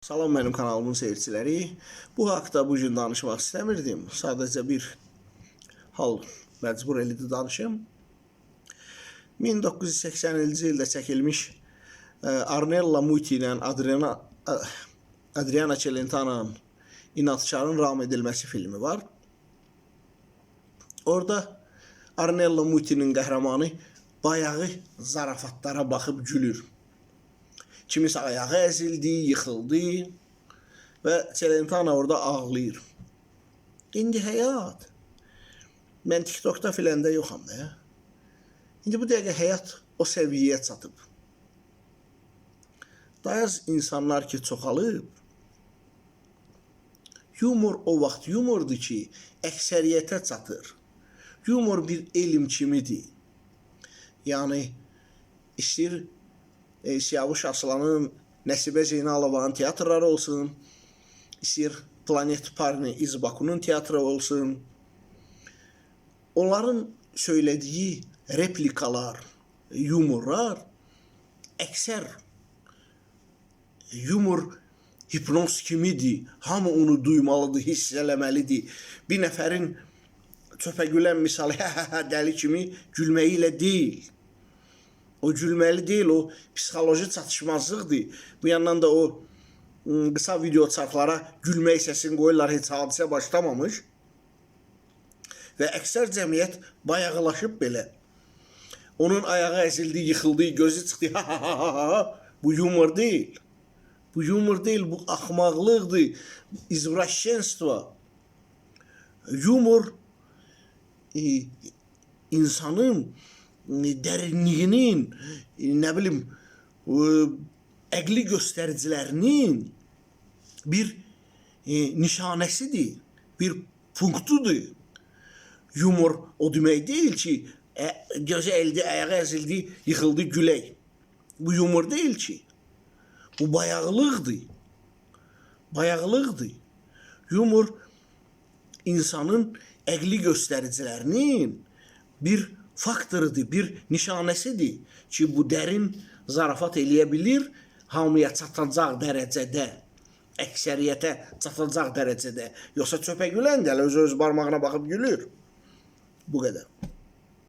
Salam mənim kanalımın seyirciləri. Bu haqda bu gün danışmaq istəmirdim. Sadəcə bir hal məcbur elədi danışım. 1980-ci ildə çəkilmiş Arnella Muti ilə Adriana Celentano'nun İnadkarın Ram edilməsi filmi var. Orada Arnella Muti'nin qəhrəmanı bayağı zarafatlara baxıb gülür. Kimisə ayağı əzildi, yıxıldı və Celentano orada ağlayır. İndi həyat. Mən TikTokda filan da yoxam da. İndi bu dəqiqə həyat o səviyyəyə çatıb. Dayaz insanlar ki çoxalıb, yumor o vaxt yumordur ki, əksəriyyətə çatır. Yumor bir elm kimidir. Yəni istəyir Siyavuş Aslanın, Nəsibə Zeynalovanın teatrları olsun, istəyir Planet Parni iz Bakunun teatrı olsun. Onların söylədiyi replikalar, yumorlar əksər yumor hipnoz kimidir. Hamı onu duymalıdır, hiss eləməlidir. Bir nəfərin çöpə gülən misalı hə hə hə dəli kimi gülməyi ilə deyil. O gülməli deyil, o psixoloji çatışmazlıqdır. Bu yandan da o qısa video çarxlara gülmək səsini qoyurlar, heç hadisə başlamamış. Və əksər cəmiyyət bayağılaşıb belə. Onun ayağı əzildi, yıxıldı, gözü çıxdı. Ha ha ha ha ha. Bu yumor deyil. Bu yumor deyil, bu axmaqlıqdır. Извращенство. Yumor insanın dərinliyinin, nə bilim, əqli göstəricilərinin bir nişanəsidir, bir punktudur. Yumor o demək deyil ki, gözü əldi, ayağı əzildi, yıxıldı, gülək. Bu yumor deyil ki. Bu bayağılıqdır. Bayağılıqdır. Yumor insanın əqli göstəricilərinin bir faktorudur, bir nişanəsidir ki, bu dərin zarafat eləyə bilir, hamıya çatacaq dərəcədə, əksəriyyətə çatacaq dərəcədə. Yoxsa çöpə gülən də öz barmağına baxıb gülür. Bu qədər.